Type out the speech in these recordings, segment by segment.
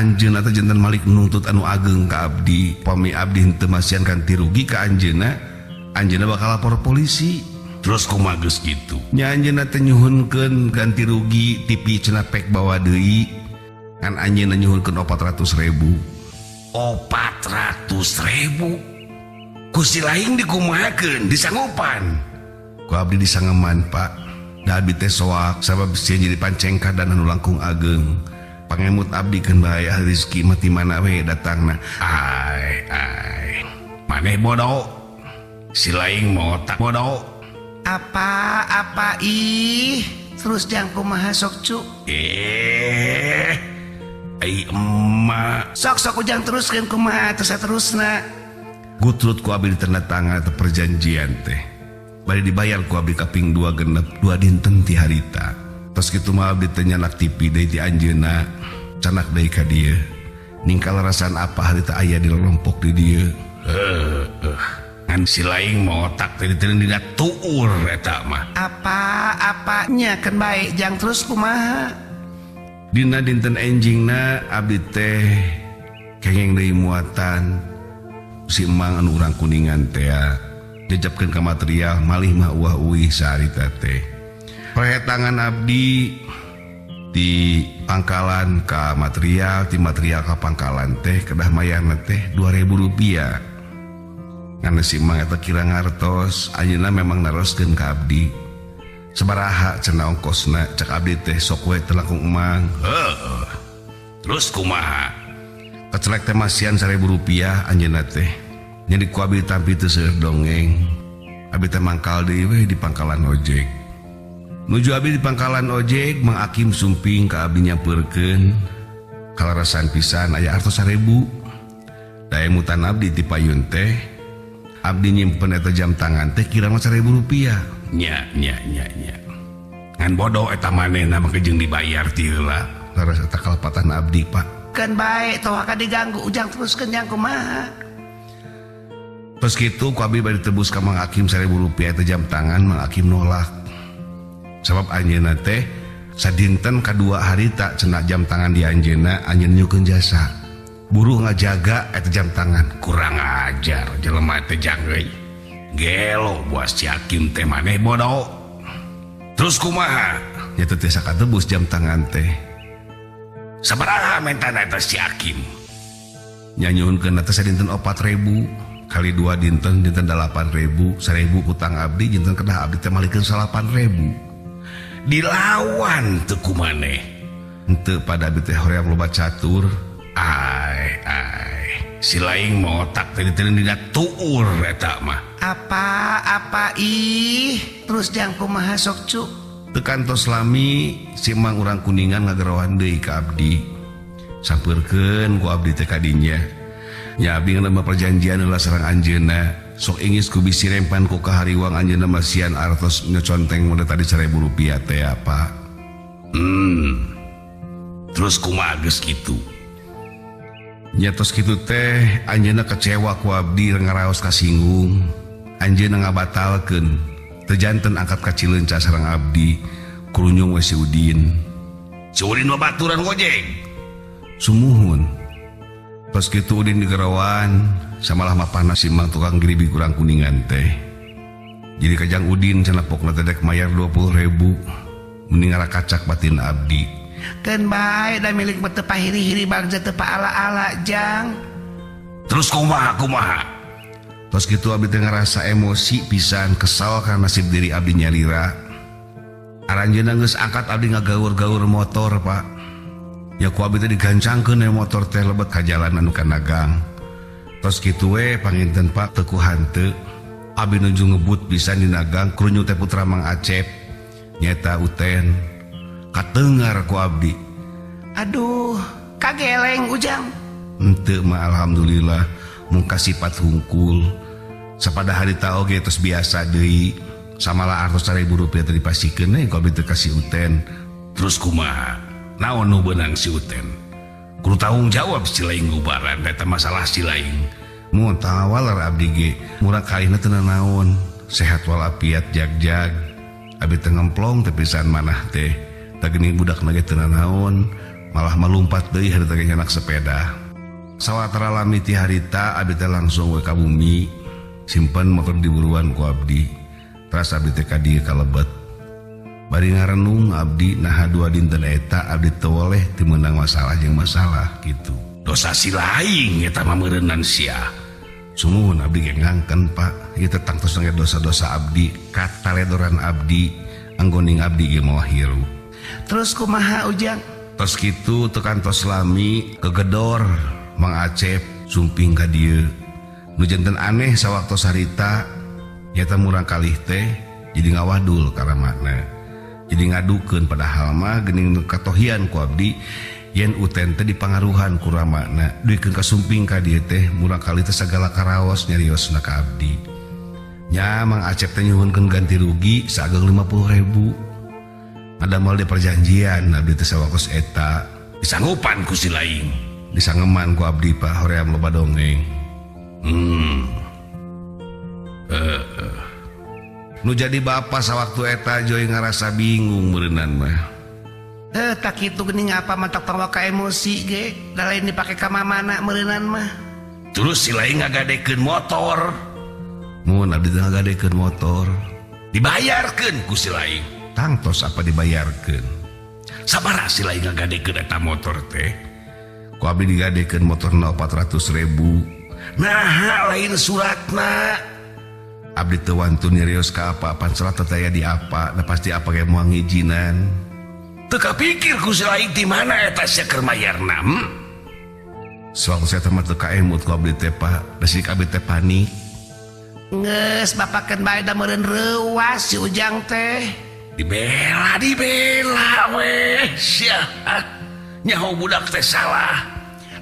Anjeunna teh janten malik nuntut anu ageng ka abdi. Pami abdi henteu masihan ganti rugi ka anjeunna, anjeunna bakal lapor polisi. Terus kumaha geus kitu? Nya anjeunna teh nyuhunkeun ganti rugi TV cenah pek bawa deui. Kan anjeunna nyuhunkeun 400.000. 400.000. Ku si laing dikumahakeun, disanggupan? Ku abdi disanggeman, Pak. Da abdi teh soak sabab sieun jadi pancengkah dan anu langkung ageng. Pangemut abdi keun bae rezeki mah ti mana we datangna. Ai ai. Maneh bodoh. Si laing mau tak bodoh. Apa apa ih terus jang kumaha sok cu? Eh. Ai emak. Sok sok ujang teruskeun kumaha terus terusna. Gutrut ku abdi tanda tangan atau perjanjian teh. Bari dibayar ku abdi kaping 2 genep 2 dinten ti harita. Tos kitu mah abdi teh nyanak TV deui ti anjeunna. Canak deui ka dieu. Ningkal rasaan apa harita aya di lolompok di dieu. Heuh. Ngan si laing mau otak teh diteun dina tuur eta mah. Apa apanya keun bae jang terus kumaha? Dina dinten enjingna abdi teh kengeng deui muatan si emang anu urang Kuningan teh jejepkeun ka material malih mah uah uih saharita teh. Perhetangan abdi di pangkalan ka material, ti material ka pangkalan teh kedah mayarna teh 2.000 rupiah. Ngan si emang eta kira ngartos, anjeunna memang naroskeun ka abdi. Sabaraha cenah ongkosna, cek abdi teh sok we teu langkung emang. Heuh. Terus kumaha? Kecelek teh masihan 1.000 rupiah anjeunna teh. Jadi ku abdi tampi teu seueur dongeng. Abdi teh mangkal deui we di pangkalan ojek. Nuju abdi di pangkalan ojek, Mang Akim sumping ka abdi nyampeurkeun. Kalarasan pisan aya artos 1.000. Da emutan abdi ti payun teh, abdi nyimpen eta jam tangan teh kira mah 1.000 rupiah. Nya nya nya nya. Ngan bodoh eta manehna mah jeung dibayar ti heula. Laras eta kalepatan abdi, Pak. Keun bae tong ka diganggu ujang teruskeun jang kumaha. Terus kitu ku abdi bari ditebus ka Mang Akim 1.000 rupiah eta jam tangan, Mang Akim nolak. Sabab anjeunna teh sadinten kadua harita cenah jam tangan di anjeunna, anjeunna nyukeun jasa. Buruh ngajaga eta jam tangan. Kurang ajar jelema teh jang euy. Gelo buas si Hakim teh maneh bodoh. Terus kumaha? Nya teh tiasa katebus jam tangan teh. Sabaraha mentana eta si Hakim? Nya nyuhunkeun teh sadinten 4.000 kali 2 dinten dinten 8.000, 1.000 hutang abdi dinten kedah abdi teh malikeun 8.000. Dilawan teu ku maneh. Henteu pada abdi teh hoream loba catur. Ai ai. Si laing mau otak teh diteun dina tuur eta mah. Apa apa ih terus jang kumaha sok cu? Teu kantos lami si emang urang Kuningan ngageroan deui ka abdi. Sampeurkeun ku abdi teh kadinya. Nya abdi ngeunah perjanjian heula sareng anjeunna. Sok ingis ku bisi rempan ku kahariwang anjeunna masihan artos nyoconteng modal tadi 1.000 rupiah teh apa. Terus kumaha geus kitu? Nya tos kitu teh anjeunna kecewa ku abdi ngaraos kasinggung. Anjeunna ngabatalkeun. Teu janten angkat ka Cileunca sareng abdi. Kurunyung we si Udin. Si Udin mah baturan gojek. Sumuhun. Tos kitu Udin digerowan samalah mapana si mang tukang giribi kurang Kuningan teh. Jadi kajang Udin cenah pokna teh dek mayar 20.000. Mending ngarakacak batin abdi. Keun bae da milik mah teu pahiri-hiri bangsa teu paala-ala jang. Terus kumaha kumaha? Tos kitu abdi teh ngarasa emosi pisan kesal karena nasib diri abdi nyalira. Aranjeunna geus angkat abdi ngagaur-gaur motor, Pak. Ya ku abdi teh digancangkeun we motor teh lebet ka jalan anu kanagang. Tos kitu we panginten Pak teu ku hanteu. Abdi nuju ngebut pisan dina gang krunyuk teh putra Mang Acep nyaeta Uten. Katengar ku abdi. Aduh, kageleng ujang. Henteu mah alhamdulillah mung kasifat hungkul. Sapada harita oge tos biasa deui. Samalah artos 1.000 rupiah teh dipasikeun we ku abdi teh ka si Uten. Terus kumaha? Naon nu beunang si Uten? Kudu tanggung jawab si laing gubaran eta masalah si laing. Mun tawalar abdi ge murang kalihna teu nanaon. Sehat walafiat jag-jag. Abdi teh ngemplong teh pisan manah teh. Tah geuning budak na ge teu nanaon. Malah malumpat deui harita ge nyanak sepeda. Sawatara lami ti harita abdi teh langsung we ka bumi simpen motor di buruan ku abdi. Teras abdi teh ka dieu ka lebet. Bari ngarenung abdi naha dua dinten eta abdi teu woleh teu meunang masalah jeung masalah kitu. Dosa si laing eta mah meureunnan sia. Sumuhun abdi ge ngangken Pak, ieu teh tangtos dosa-dosa abdi, kataledoran abdi, anggoning abdi ge moal hirup. Terus kumaha Ujang? Tos kitu teu kantos lami kegedor Mang Acep sumping ka dieu. Nu janten aneh sawaktos harita nyata murang kalih teh jadi ngawadul ka ramana. Jadi ngadukeun padahal mah geuning nu katohian ku abdi yen uten teh dipangaruhan ku ramana. Duikeun ka sumping ka dieu teh murang kalih teh sagala karaos nyariosna ka abdi. Nya Mang Acep teh nyuhunkeun ganti rugi saageng 50.000. Ada mal di perjanjian abdi teh sawaktos eta disanggupan ku si laing. Disangeman ku abdi Pak hoream loba dongeng. Nu jadi bapa sawaktu eta Joy ngarasa bingung meureunnan mah. Tak kitu geuning apa matak tong ka emosi ge, da lain dipake ka mamana meureunnan mah. Terus si laing ngagadekeun motor. Mun abdi teh ngagadekeun motor, dibayarkeun ku si laing. Tangtos apa dibayarkeun? Sabaraha si laing ngagadekeun eta motor teh? Ku abdi digadekeun motorna 400.000. Nah, lain suratna. Abdi teu wantun nyarios ka apa-apa surat teh aya di apa, da pasti apa ge moal ngijinan. Teu kapikir ku si laing di mana eta sia keur mayarna? Sewaktu saya teh mah teu kaemut ku abdi teh Pak, da sik abdi teh panik. Geus bapakeun bae da meureun reuas si Ujang teh. Dibela weh sia. Nyaho budak teh salah.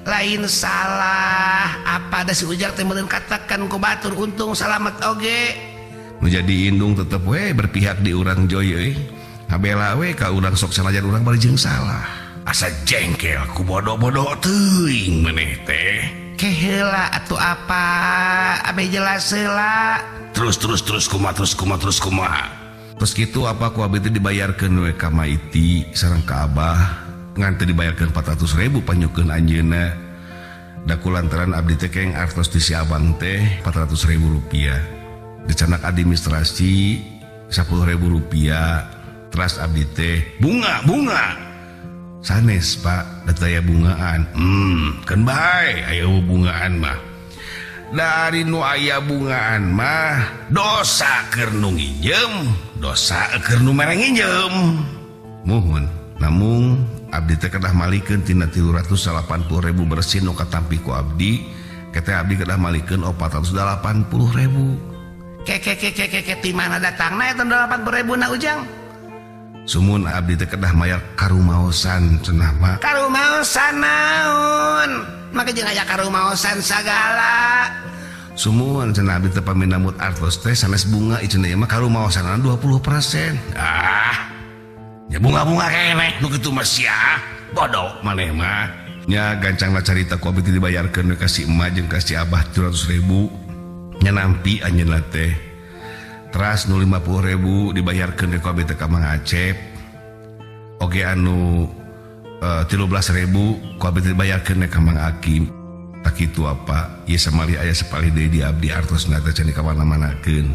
Lain salah apa da si Ujang teh meureun katakan ku batur untung salamet oge. Nu jadi indung tetep we berpihak di urang Joy euy. Ngabela we ka urang sok sanajan urang bari jeung salah. Asa jengkel ku bodoh-bodoh teuing maneh teh. Keheula atuh apa abe jelas heula. Terus kumaha terus kumaha. Terus kitu apa ku abdi teh dibayarkeun we ka Maiti sareng ka Abah. Ngan teu dibayarkeun 400.000 panyukeun anjeunna. Da ku lantaran abdi teh keng artos di si abang teh 400.000 rupiah. Dicanak administrasi 10.000 rupiah. Teras abdi teh bunga sanes Pak, da teu aya bungaan. Keun bae aya bungaan mah. Dari nu aya bungaan mah dosa keur nu nginjem, dosa keur nu mere nginjem. Muhun, namung abdi teh kedah malikeun tina 380.000 bersih nu katampi ku abdi, kete abdi kedah malikeun 480.000. Keke ti mana datangna eta 80.000 na Ujang? Sumun abdi teh kedah mayar karumaosan cenah mah. Karumaosan naon? Make jeung aya karumaosan sagala. Sumun cenah abdi teh paminamut artos teh sanes bunga ieu cenah mah karumaosanana 20%. Ah. Ya bunga-bunga keneh nu kitu mah sia. Bodoh maneh mah. Nya gancangna carita ku abdi teh dibayarkeun we ka si emak jeung ka si abah 300.000. Nya nampi anjeunna teh. Teras nu 50.000 dibayarkeun ku abdi teh ka Mang Acep. Oge anu 13.000 ku abdi teh dibayarkeun ka Mang Akim. Tak kitu apa ieu samali aya sapalih deui di abdi artosna teh can dikamana-manakeun.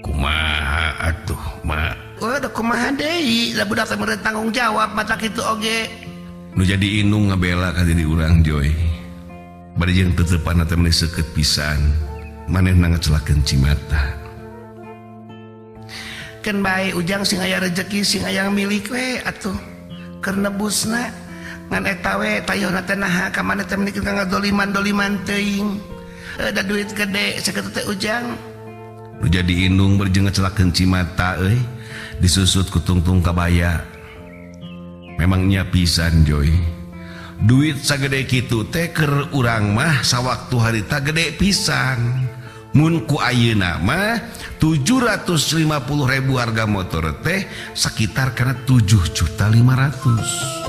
Kumaha atuh ma? Oh, da kumaha deui? Da budak teh meureun tanggung jawab mata kitu oge. Nu jadi indung ngabela ka diri urang Joy. Bari jeung teuteupan teh meuni seukeut pisan. Manehna ngecelakeun cimata. Keun bae Ujang sing aya rejeki sing aya milik we atuh. Keur nebusna ngan eta we tayohna teh naha ka maneh teh meuni ka ngadoliman-doliman teuing. Da duit gede sakitu teh Ujang. Nu jadi indung bari jeung ngecelakeun cimata euy. Disusut ku tungtung kabaya. Memangnya pisan Joy. Duit sagede kitu teh keur urang mah sawaktu harita gede pisan. Mun ku ayeuna mah 750.000 harga motor teh sekitar kana 7.500.000.